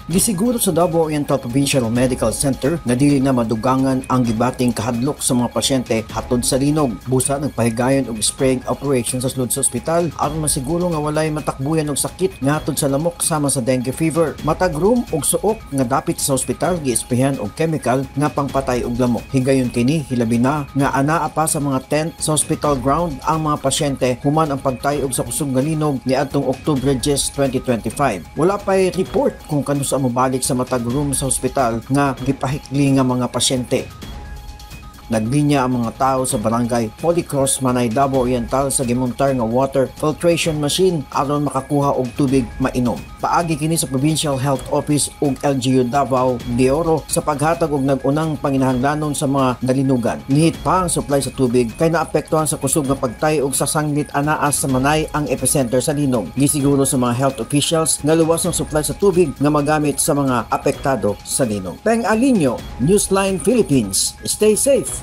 Gisiguro sa Davao Oriental Provincial Medical Center nga dili na madugangan ang gibating kahadlok sa mga pasyente hatod sa linog. Busa nagpahigayon og spraying operation sa sulod sa ospital aron masiguro nga walay matakbuyan og sakit nga hatod sa lamok sama sa dengue fever. Matag room og suok nga dapit sa ospital giesprayan og chemical nga pangpatay og lamok. Higayon kini hilabi na nga anaa pa sa mga tent sa hospital ground ang mga pasyente human ang pagtay-og sa kusog nga linog niadtong Oktubre 10, 2025. Wala pa'y report kung kanusa mobalik sa matag room sa ospital nga gipahikli nga mga pasyente. Naglinya ang mga tao sa Barangay Holy Cross, Manay, Davao Oriental sa gimontar nga water filtration machine aron makakuha og tubig mainom. Paagi kini sa Provincial Health Office ug LGU Davao de Oro sa paghatag og nag-unang panginahanglanon sa mga nalinugan. Nihit pa ang supply sa tubig kay naapektuhan sa kusog nga pagtay og sa sanglit anaa sa Manay ang epicenter sa linog. Gisiguro sa mga health officials nga luwas ang supply sa tubig nga magamit sa mga apektado sa linog. Peng Alinio, Newsline Philippines. Stay safe.